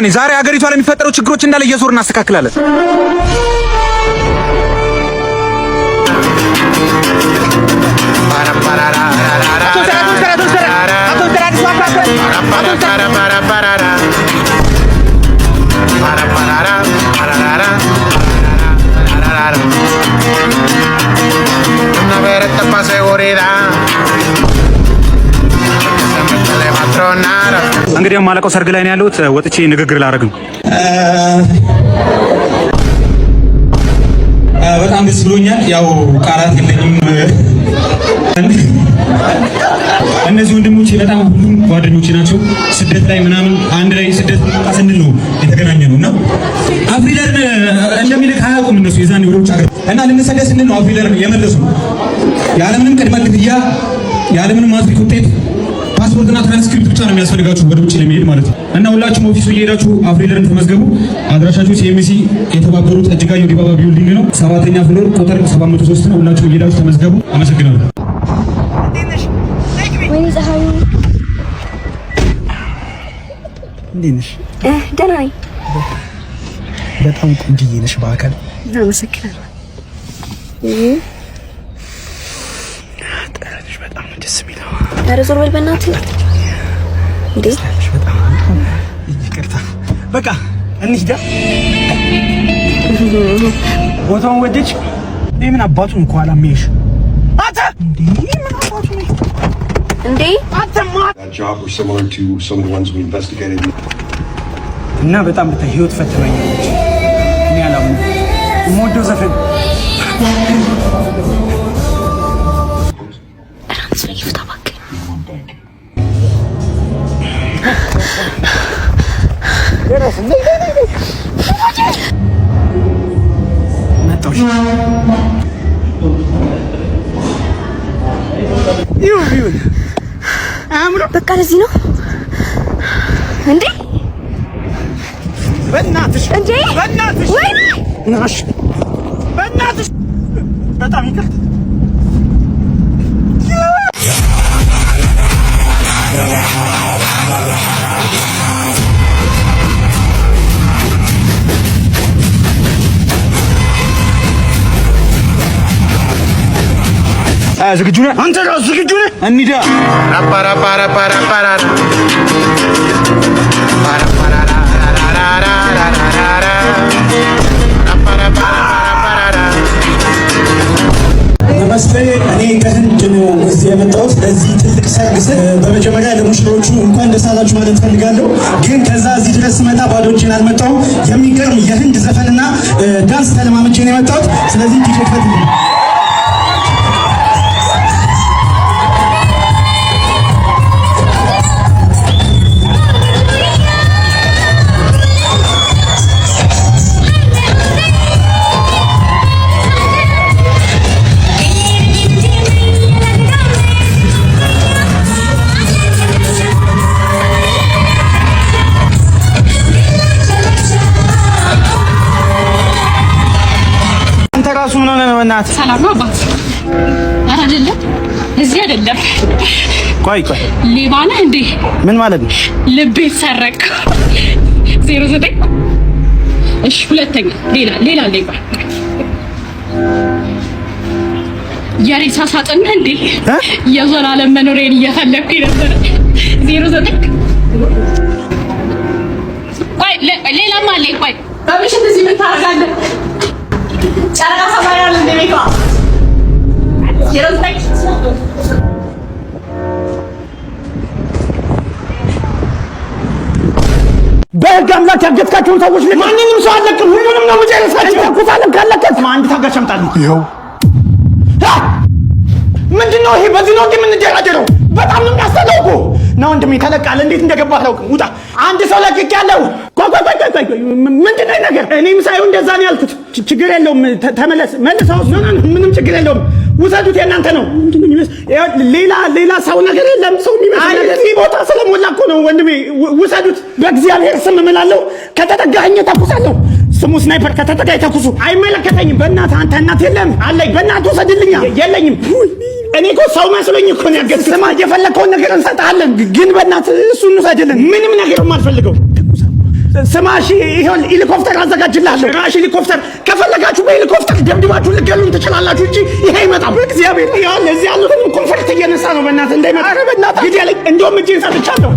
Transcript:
ነኝ። ዛሬ ሀገሪቷ ላይ የሚፈጠሩ ችግሮች እንዳለ እየዞርን እናስተካክላለን። Una beretta pa' seguridad. Se me le va a tronar. እንግዲህ ማለቀው ሰርግ ላይ ነው ያለሁት። ወጥቼ ንግግር ላደርግ ነው። በጣም ደስ ብሎኛል። ያው ቃላት የለኝም። እነዚህ ወንድሞቼ በጣም ሁሉም ጓደኞቼ ናቸው። ስደት ላይ ምናምን አንድ ላይ ስደት እንውጣ ስንል ነው የተገናኘ ነው እና Afrilearn እንደሚልክ አያውቁም እነሱ የዛኔ ወደ ውጭ ሀገር እና ልንሰደድ ስንል ነው Afrilearn የመለሱ። ያለምንም ቅድመ ክፍያ፣ ያለምንም ማትሪክ ውጤት፣ ፓስፖርትና ትራንስክሪፕት ብቻ ነው የሚያስፈልጋችሁ ወደ ውጭ ለመሄድ ማለት ነው። እና ሁላችሁም office ኡ እየሄዳችሁ Afrilearn ተመዝገቡ። አድራሻችሁ ሲኤምሲ የተባበሩት እጅጋየሁ ዲባባ building ነው። ሰባተኛ floor ቁጥር 703 ነው። ሁላችሁም እየሄዳችሁ ተመዝገቡ። አመሰግናለሁ። ወይኔ ፀሐዩ! እንዴት ነሽ? ደህና ነኝ። በጣም ቆንጅዬ ነሽ በአካል። አመሰግናለሁ። ጠረንሽ በጣም ነው ደስ የሚለው። ኧረ ዞር በል በእናትህ እንዴ! በጣም ይቅርታ። በቃ እንሂዳ። ቦታውን ወደድሽ? እኔ ምን አባቱን ከኋላ የሚሄሽ አንተ እንዴ? ምን አባቱ ነው እንዴ? አንተማ That job were similar to some of the ones we investigated. እና በጣም ብታይ ህይወት ፈትናኛለች። እኔ አላምንም። የምወደው ዘፈን ኧረ አንተ ሰውዬ ፍታ እባክህ። መጣሁ። ይሁን ይሁን አያምርም? በቃ ለዚህ ነው እንዴ? በእናትሽ! እንዴ! በእናትሽ! ወይኔ! ናሽ በእናትሽ፣ በጣም ይቅርታ። ዝግጁ ነህ? አንተ ራሱ ዝግጁ ነህ? እንሂዳ። Para para para para. Para para ra ra ra ra ra ra. Para para para para. ነመስቴ። እኔ ከህንድ ነው እዚህ የመጣሁት ለዚህ ትልቅ ሰርግ ስል በመጀመሪያ ለሙሽሮቹ እንኳን ደስ አላችሁ ማለት ፈልጋለሁ። ግን ከዛ እዚህ ድረስ ስመጣ ባዶ እጄን አልመጣሁም። የሚገርም የህንድ ዘፈንና ዳንስ ተለማምጄ ነው የመጣሁት። ስለዚህ ዲጄ ክፈትልኝ። አንተ ራሱ ምን ሆነህ ነው? በእናትህ! ሰላም ነው አባት? ኧረ አይደለም፣ እዚህ አይደለም። ቆይ ቆይ፣ ሌባ ነህ እንዴ? ምን ማለት ነው? ልቤ ሰረቅ። 09። እሺ፣ ሁለተኛ ሌላ ሌላ ሌባ፣ የሬሳ ሳጥን ነህ እንዴ? የዘላለም መኖሪያን እየፈለግኩኝ ነበር። 09። ቆይ፣ ሌላም አለኝ። ቆይ፣ በምሽት እዚህ ምን ታደርጋለህ? ጨረቃ ሰማይ አለ እንደ ቤቷ። 09። በህግ አምላክ ያገትካቸውን ሰዎች ልቀቅ። ማንንም ሰው አለቅም። ሁሉንም ነው የምጨርሳቸው። እንተኩሳለን። ካለቀቅ አንድ ታጋሽ አምጣልኝ። ይኸው። ምንድን ነው ይሄ? በዚህ ነው እንዴ የምንደራደረው? በጣም ነው የሚያስጠላው እኮ። ና ወንድሜ ተለቃለ። እንዴት እንደገባ አላውቅም። ውጣ። አንድ ሰው ለቅቄያለሁ። ቆይ ቆይ ቆይ ቆይ ቆይ፣ ምንድን ነው ይሄ ነገር? እኔም ሳይሆን እንደዛ ነው ያልኩት። ችግር የለውም። ተመለስ፣ መልሰው። No no፣ ምንም ችግር የለውም። ውሰዱት፣ የእናንተ ነው። ምንድን ነው የሚመስል? ያው ሌላ ሌላ ሰው ነገር የለም። ሰው የሚመስል ነገር እዚህ ቦታ ስለሞላ እኮ ነው ወንድሜ። ውሰዱት። በእግዚአብሔር ስም እምላለሁ፣ ከተጠጋኸኝ ተኩሳለሁ። ስሙ sniper፣ ከተጠጋኝ ተኩሱ። አይመለከተኝም። በእናትህ አንተ እናት የለም አለኝ። በእናትህ ውሰድልኛ። የለኝም። እኔ እኮ ሰው መስሎኝ እኮ ነው ያገዝኩት። ስማ፣ የፈለግከውን ነገር እንሰጥሃለን፣ ግን በእናትህ እሱን ውሰድልን። ምንም ነገር የማልፈልገው ስማ እሺ፣ ይኸው ሄሊኮፕተር አዘጋጅልሃለሁ። ራሽ ሄሊኮፕተር ከፈለጋችሁ በሄሊኮፕተር ደብድባችሁ ልገሉን ትችላላችሁ እንጂ ይሄ አይመጣም። በእግዚአብሔር ይኸውልህ፣ እዚህ ያሉትን comfort እየነሳ ነው። በእናትህ እንዳይመጣ። ኧረ በእናትህ ግደለኝ። እንደውም እጄን ሰጥቻለሁ።